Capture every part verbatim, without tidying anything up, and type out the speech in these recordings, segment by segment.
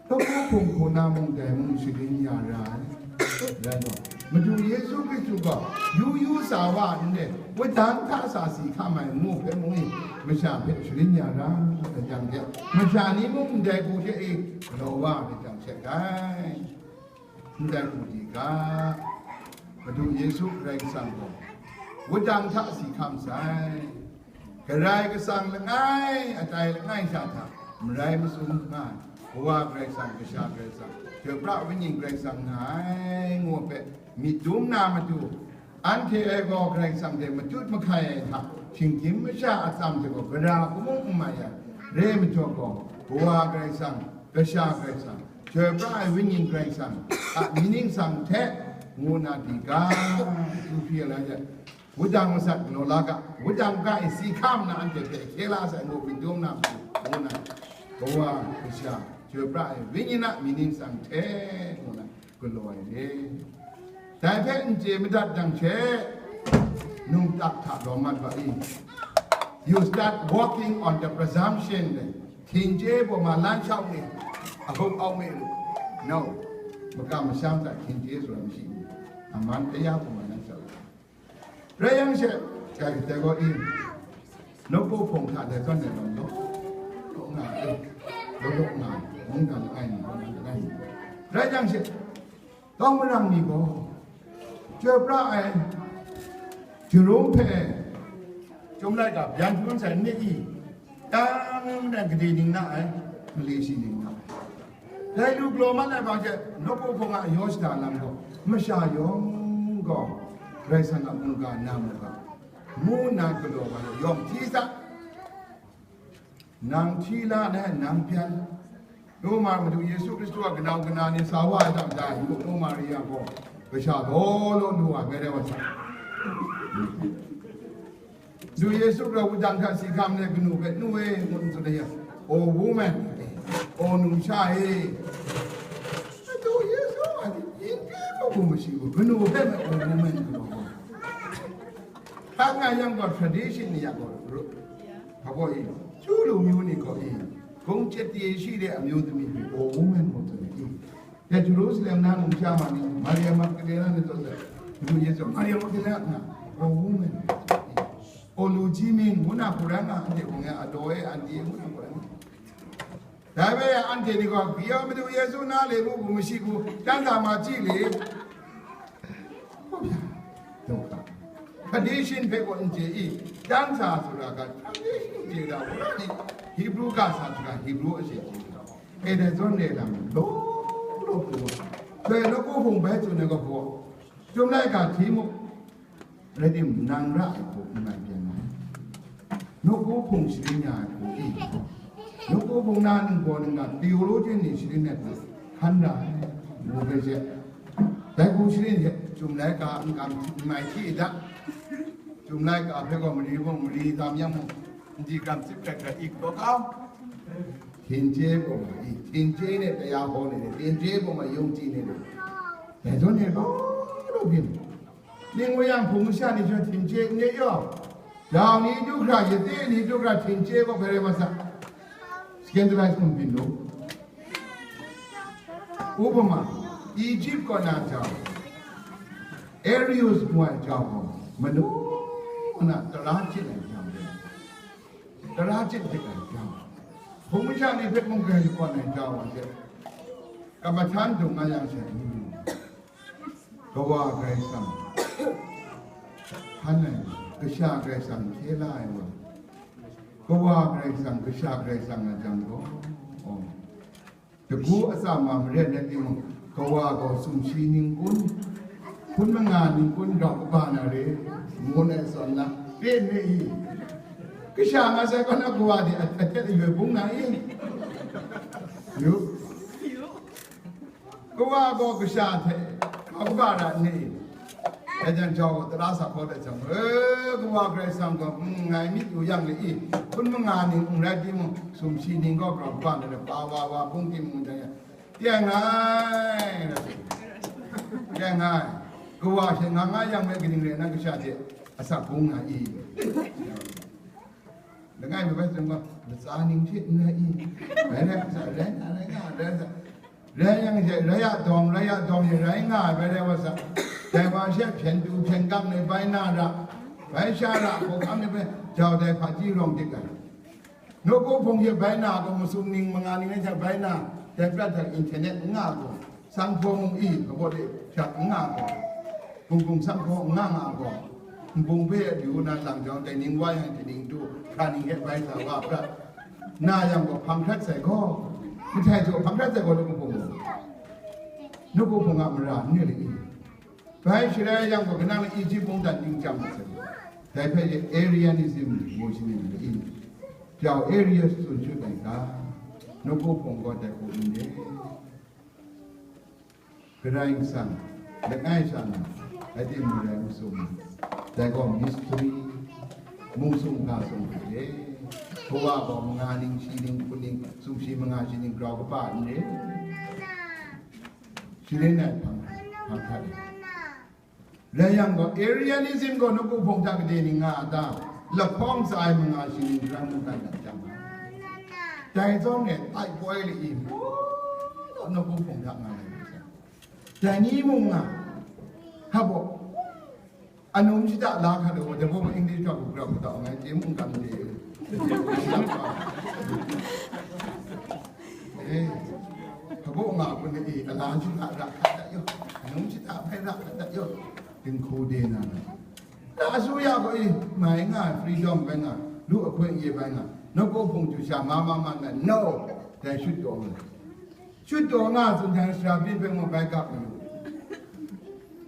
Kabu hpung hku na mung dai mung sharin ya ra ai. Rai gaw, Madu Yesu Hkristu gaw yu yu sa wa ndai, wudang hta sa si hkam ai ngu hpe mung e, masha hpe sharin ya ra ai jang hte, masha ni mung ndai hku hte e galaw wa ai jang she gai. Ndai hku di ga, Madu Yesu Karai Kasang gaw wudang hta si hkam sai. Karai Kasang langai, atai langai sha hta marai matsun nga ai, Kawa Karai Kasang, Kasha Karai Kasang, Chyoi Pra Wenyi Karai Kasang nga ai, ngu hpe myit dum na matu, anhte e gaw Karai Kasang hte matut mahkai ai hta, shinggyim masha atsam hte gaw gara hku mung n mai ai, re ai majaw gaw, Kawa Karai Kasang, Kasha Karai Kasang, Chyoi Pra ai Wenyi Karai Kasang a mying ningsang hte, ngu na di ga, du hpyi ai, wudang masat galaw la ga, wudang ga e si hkam na anhte hpe hkye la sai ngu myit dum na matu, ngu na, Kawa, Kasha, Chyoi Pra ai Wenyi na mying ningsang hte, ngu na, galaw ai re. Dai hpe n chye madat jang she, num tak hta rawng mat wa i? You start walking on the presumption, htinje baw ma lan shau ni, a hum au me lu. No, makam masham hta htinje sura mashi ni, a man kaya baw ma lan shau ni. Rai yang she, kai kate gaw i, nawku hpung hta dai zawn dai lam law, law nga ai, law law nga ai, mungdan langai mi, mungdan langai mi. Rai yang she, tawng marang ni gaw, Chyoi Pra ai, Jerome hpe, Chyum Laika byan hpun sai ni i, tang dan gade ning na ai, mali shi ning na ai. Dai lu galaw mat ai hpang hte, nawku hpung a yaw shada lam gaw, masha yawng gaw, Karai Kasang a mungga na mu ga, ngu nna galaw wa ai yawng hti sa, nang hti la na, nang byan. Roma Madu Yesu Hkristu a kanau kana ni sa wa ai hta mada, Roma Maria gaw kasha law law lu ai, Mary wa sa. Madu Yesu gaw wudang hta si hkam let kanu hpe, "Nu e," ngu n tsun ai yang, "O woman, o numsha e." Madu Yesu a ni yin hpe mung mashi u, kanu hpe me o woman kanu gaw. Hkang nga yang gaw tradition ni yang gaw, ru-, hpa gaw i, Chyu lu myu ni gaw i, gumchye shi de amyu tumi hpe o woman ngu tsun ai i. Ya Jerusalem na numsha ma ni, Maria Magdalena ni taw sai, Madu Yesu, Maria Magdalena nga, o woman. O lu ji ming, ngu na hku rai nga, anhte hku nga, adaw e, anti e, ngu na hku rai nga. Dai bai yang anhte ni gaw, "Kayau Madu Yesu na le bu, bu mashi bu, dan sa ma chyi le?" Tradition hpe gaw n chye i, dan sa sara ga, tradition chye ga, Hebrew ga sa sara, Hebrew a chye chye ga. E dai zawn le lam, law, law, law, dai law, ko hpung bai tsun ai ga hpaw, Chyum Laika hti mu, rai tim, nang ra ai hku n rai byan ai. Nawku hpung sharin ya ai hku i, nawku hpung na ningbaw ningga theologian ni sharin ai hku hkan ra ai, ngu hpe she, dai hku sharin hte Chyum Laika n kam n mai hti da. Chyum Laika hpe gaw mari mung, mari tam yang mung, n di kam tsip hkrat hkrat i hkaw kau. Htinje gaw ma i, htinje ne, kaya hkaw ne, htinje gaw ma, yung chyi ne, dai zawn e gaw, law byin. Ning wa yang, hpung masha ni chyawm htinje n re yaw, jau ni du hkra, yade ni du hkra htinje gaw hpe rai wa sa, scandalize hkum byin lu. Upama, Egypt kaw na jau, Arius ngu ai jau gaw, manu na tara chyen ai jau, tara chyen hte ai jau, hpung masha ni hpe mung grai lakawn ai jau wa hte, kamahtan dung nga yang she, hmm. Kawa Karai Kasang hkan ai, Kasha Karai Kasang hkye la ai wa, Kawa Karai Kasang, Kasha Karai Kasang a jang gaw, oh, dagu atsam wa maren rai timung, Kawa gaw sumshi ningkun, hpun manga ningkun grau kaba na re, ngu ai zawn na, pyen re i? Kasha nga sai kaw na Kawa de a, a htet a yoi bung na i? Yu. Kawa gaw kasha hte grau kaba ra n ni? Dai jan jau gaw tara sa hkaw dat jang, e, Kawa Karai Kasang gaw, mm, ngai myit yu yang le i, hpun manga ning n rai timung, sumshi ning gaw grau kaba na le, pa wa wa bung timung dai yang, tia nga ai, tia nga ai. Kawa she nga nga yang me kaning rai nna kasha hte asak bung nga i? Langai mi bai tsun gaw, latsa ning hte n rai i? Rai rai, rai nga, rai nga, rai nga. Rai yang she, rai ya dawng, rai ya dawng she, rai nga ai bai rai wa sa. Dai wa she hpyen du hpyen gang ni bai na ra, bai sha ra, hkawhkam ni bai jau dai hpaji rawng dik ai. Nawku hpung she bai na gaw, masum ning manga ning rai sha bai na, dai prat hta internet n nga gaw, sanghpaw mung i, hpabaw de sha n nga gaw, hpung hpung sanghpaw n nga nga gaw, hpung hpe yu na lang jawng, dai ning wa yang hte ning du, hkra ning hte bai sa wa prat. Na yang gaw hpang hkrat sai gaw, mahtai jaw hpang hkrat sai gaw, nawku hpung gaw. Nawku hpung a mara n re le i? Bai sharai yang gaw, kanang na Egypt mungdan ning chyam masat, dai hpe Arianism ngu shi myit ma i? Jau Arius tsun shut ai ga, nawku hpung gaw dai hku n re. Karai Kasang langai sha na, dai timung rai masum, dai gaw mystery, mung sum ga sum hte, kawa gaw manga ning, shi ning, hpun ning, sum shi manga shi ning grau kaba n re. Shi len ai hpang, hpang hkat ai. Rai yang gaw, Arianism gaw nawku hpung hta gade ning nga a ta? Lahkawng tsa ai manga shi ning grau mungdan dan chyam ai. Dai zawn e, tai poi le i, nawku hpung hta nga ai. Dai ni mung nga, hpa baw, anum shada la hkat ai, dai baw English ga bu grau hta ngai chye mung ga n de. Eh, hpa baw nga kun ni, ala shada ra hkat dat yaw, anum shada hpe ra hkat dat yaw, dinghku de na na. Na asuya gaw i, mai nga, freedom bai nga, lu ahkoi ye bai nga, nawku hpung chyu sha ma ma ma na, no, dai shut taw nga. Shut taw nga tsun jang, sara byin hpe mung bai kap mayu.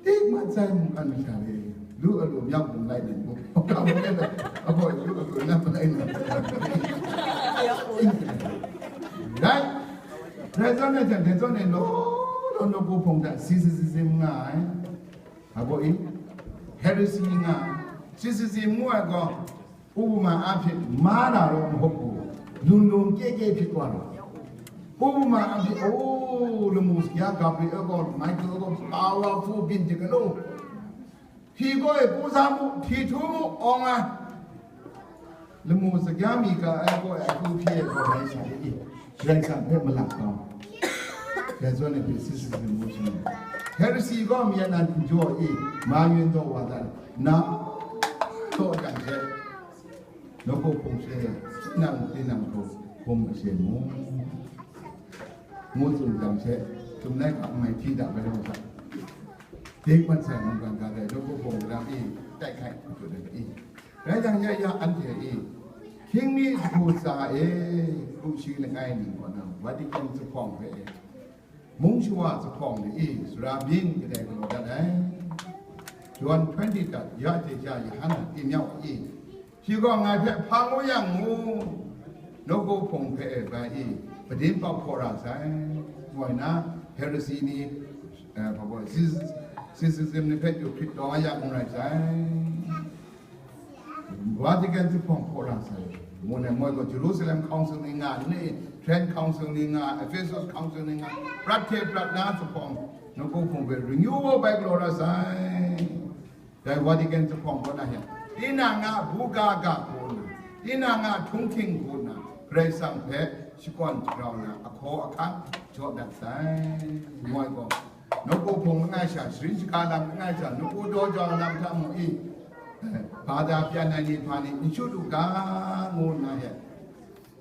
Tik mat sai mungkan masha re, lu alu myang bung lai nang bu, kap bai na, abaw lu alu na bai na. Rai, rai zawn na jang, dai zawn e law law nawku hpung hta si si si si nga ai. Abaw i, heresy nga ai. Si si si ngu ai gaw, ဥပမာအားဖြင့် မှားတာတော့မဟုတ်ဘူး။ လွန်လွန်ကဲကဲဖြစ်သွားတာ။ ဥပမာအားဖြင့် အိုး လမူစကား Gabriel က Michael က powerful ပြင်တယ်ကလို့ ထီကိုယ့်ရဲ့ကိုးစားမှု၊ ထီထိုးမှု၊ အောင်ငါ၊ လမူစကားမီကာအဲကိုယ့်ရဲ့အထူးဖြစ်ရဲ့ကိုယ်ပိုင်ဆိုင်၏၊ ပိုင်ဆိုင်ဘက်မလပ်ကောင်း၊ လက်စွမ်းနဲ့ ဖြစ်စစ်စစ်မှုရှိနေ။ Heresy က မြတ်နာသူကြော်၏၊ မှားယွင်းသောဝါဒ၊ နောက်သောတန်ဆဲ၊ လောကပုံဆဲ၊ နောက်တင်နောက်ကို ပုံမဆဲမှု။ ငို့စွန်တန်ဆဲ၊ သူလိုက်အမိုင်ထိတာပဲတော့။ ဒိတ်မှတ်ဆိုင်မှန်ကန်တဲ့ လောကပုံကရမ်း တိုက်ခိုက်ဆိုတဲ့အင်း။ ဒါကြောင့် ရရအန်တီအင်း ဟင်းမီးတကူစာအေး ခုရှိလငိုင်းနေပေါ့နော်။ ဗာတီကန်စဖောင်ပဲ။ မုန်းရှိုဝါစဖောင်လေအင်း စရာဘင်းကတဲ့ကလော်တတ်တယ်။ ယွန် twenty တတ် ရတေချာယဟန္တာတင်မြောက်အင်း ရှိကောငါဖက်ဖာငိုးရငိုး နှုတ်ကိုဖုံဖဲအဲဘိုင်အင်း ပတင်းပေါက်ဖော်ရဆိုင်။ ဝိုင်နာ heresy နီ အဲ ဘာပေါ် Sis- Sisyphus နှစ်ဖက်ကို ခရစ်တော်အရငိုးရဆိုင်။ Vatican စဖောင်ဖော်ရဆိုင်။ မွန်နဲ့မွဲကို Jerusalem Council နေငါနေ Trent Council နေငါ Ephesus Council နေငါ ပြတ်ထေပြတ်နာစဖောင် နှုတ်ကိုဖုံဖဲ renewal by glory ဆိုင်။ ဒိုင်ဝါတီကန်စဖောင်ကောနာဟဲ တင်းနာငါအဘူကားကကိုးနာတင်းနာငါထုံးထင်ကိုးနာဂရိတ်ဆန်ဖဲရှိကွန်ကြောင်နာအခေါ်အခါကြောင့်တတ်ဆိုင်။ မွဲကော နှုတ်ကိုဖုံငါရှာ ရှရင်းစကားလမ်းငါရှာ နှုတ်ကိုဒေါ်ကြောင်လမ်းထမ်းမူအင်း ဘာသာပြန်နိုင်နေပါနေ အင်ရှုဒုက္ခငိုးနာဟဲ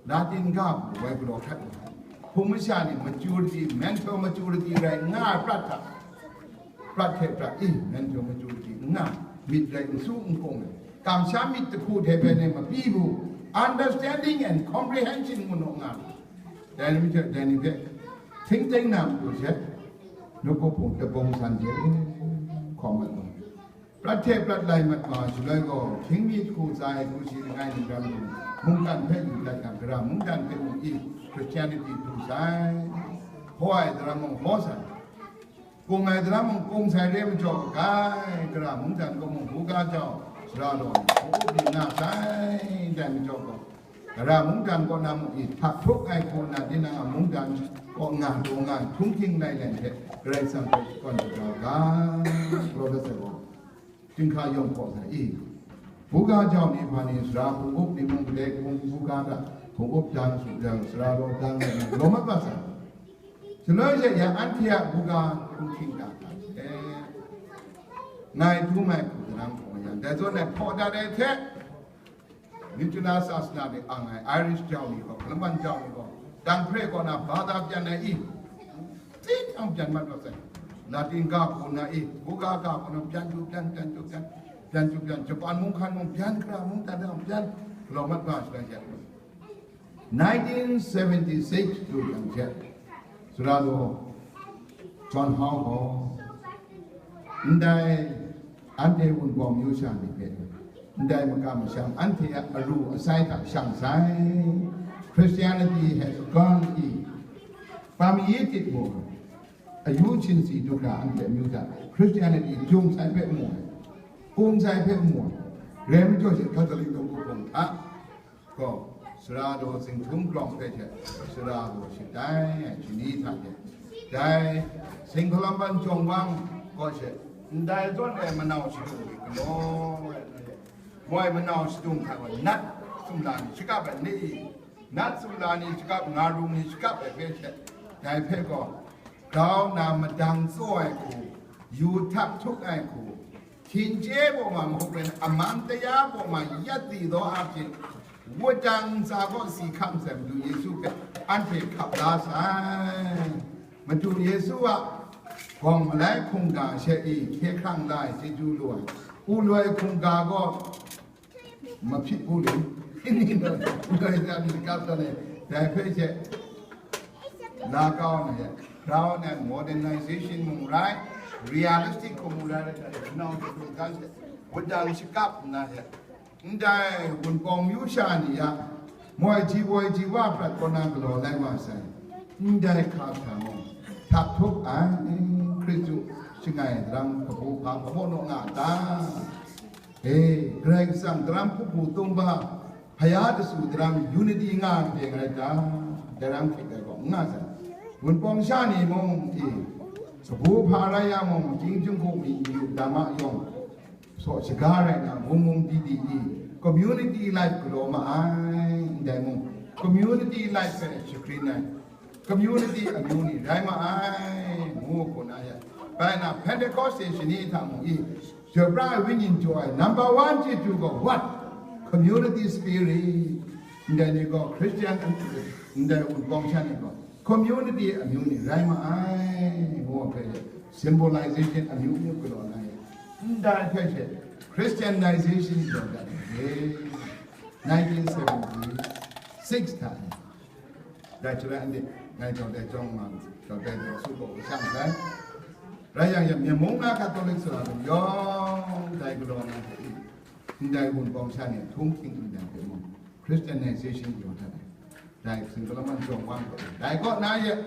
လာတင်ကဘူး ဝဲဘလော့ခတ်ဘူး။ ဖုံမရှာနေ maturity, mental maturity ရဲငါပြတ်တာ။ ပြတ်ထဲပြတ်အင်း mental maturity ငါ mid ရဲအင်းစုအင်းကုံးတယ်။ ကံရှာ mid တစ်ခုထဲပဲနဲ့မပြီးဘူး။ Understanding and comprehension မလို့ငါ။ ဒါနည်းချက်ဒါနည်းချက် ထိမ့်သိမ့်နာမလို့ချက် နှုတ်ကိုဖုံတပုံစံချက် comment လို့ ပြတ်ထဲပြတ်လိုက်မှတ်မှာ ယူလိုက်တော့ ချင်းမြစ်တစ်ခုစာရဲ့ ကိုရှိတကိုင်းနေကြလို့ မုန်တန်ဖက်ယူလိုက်ကံကြရ မုန်တန်ဖက်ယူအင်း Christianity ထူဆိုင်။ ဟောရတဲ့မုန်ဟောဆိုင်။ ကိုယ်ငယ်သရမုန်ကုံဆိုင်ရဲမကြောက်ကြိုင်ကြရ မုန်တန်ကမုန်ဘူကားကြောင့် စရာတော်ကိုဘိနာဆိုင်တဲ့မကြောက်တော့ ကရမုန်တန်ကောနာမုန်အင်း ထပ်ထုတ်ငိုင်ကိုနာတင်းနာမုန်တန်ကောငါတော့ငါထုံးထင်းလိုက်လင်တဲ့ ကြိုင်ဆံတဲ့ကောန်ကြောင့်က ဘုရားသခင် သင်္ခါရုံပေါ်ဆိုင်အင်း။ ဘူကားကြောင့်နိဗ္ဗာန်နှင့် သရၣ်ဘုံဘုံနိဗ္ဗာန်ကလေးကုန်းဘူကားက ဘုံဘုံတန်းဆိုကြ သရၣ်တော်တန်းနဲ့ လောမတ်ပတ်ဆိုင်။ Shaloi she ya anhte a buga hkunghking ga hta she, ngai dum ai hku salang hkawng yang, dai zawn ai hpaw dat ai hte, Michuna sasana de ang ai Irish jau ni gaw, Hkalaman jau ni gaw, dang hpre kaw na ba da byan ai i, ting tang byan mat rawt sai. Latin ga hku na i, buga ga hku na byan du byan, byan du byan, byan du byan, Japan mung hkan mung byan, Kara mung dan dang byan, galaw mat ba shaloi she. Nineteen seventy-six du yang hte, Sara law John Hau gaw, ndai anhte Wunpawng myu sha ni hpe, ndai makam masham anhte a aru asai hta shang sai, Christianity has gone in, permeated more, ayu chin si du hkra anhte amyu hta Christianity jung sai hpe mu ai, kung sai hpe mu ai, rai majaw she Catholic daw hpung hta gaw, sara daw zinghtum grawng hpe hte, sara daw shatai ai shani hta hte, dai Singkalawman Jawng Wang gaw she, ndai zawn e manau shadung ni galaw ai, moi manau shadung hta gaw nat sumla ni shakap ai ni, nat sumla ni shakap, nga rung ni shakap ai hpe hte, dai hpe gaw, grau na madang tsaw ai hku, yu htak htuk ai hku, hkinchye baw ma mahup rai, amang taya baw ma yat di daw a hte, wudang ntsa kaw si hkam sai Madu Yesu hpe anhte hkap la sai. Madu Yesu a gawng malai hkungga she i hkye hkrang la ai chyeju lu ai, u loi hkungga gaw mahpyi bu lu, ni naw, u loi hkungga myit kap tawn ai, dai hpe she, la kau na ye, grau na modernization mung rai, realistic hku mung rai, rai, rai, nau hkungga she, wudang shakap nna ye, ndai Wunpawng myu sha ni a moi ji woi ji wa prat kaw na galaw lai wa sai, ndai hka hkra mung, htak htup ai, Hkristu shangai daram kabu hpa hpa baw naw nga a ta? E, Karai Kasang daram hpukbu tumba, hpaya dasu daram unity nga ai rai ta? Daram hkrit ai gaw n nga sai. Wunpawng sha ni mung, e, kabu hpa rai ya mung, chying chyinghku mi yu dama yawng, saw shaga rai na, mung mung di di i, community life galaw ma ai, ndai mung, community life hpe shagrin ai, community amyu ni rai ma ai, ngu hku na ya. Bai na, Pentecost de shani hta mung i, Jabra ai Wenyin jaw ai, number one chyeju gaw what? Community spirit. Ndai ni gaw Christian, ndai Wunpawng sha ni gaw, community amyu ni rai ma ai, ngu hpe symbolization amyu myu galaw na ye, ndai hpe she Christianization jaw dat ai, nineteen seventy-six hta e. Dai hte rai anhte, ngai tau dai jawng nga, tau dai jawng su gaw shang sai. Rai yang yang, Myen mung na Katolik sara lam yawng dai galaw na hte i, ndai Wunpawng sha ni htung hking ndai hpe mung, Christianization jaw dat ai. Dai Singkalawman Jawng Wang kaw, dai kaw na ye,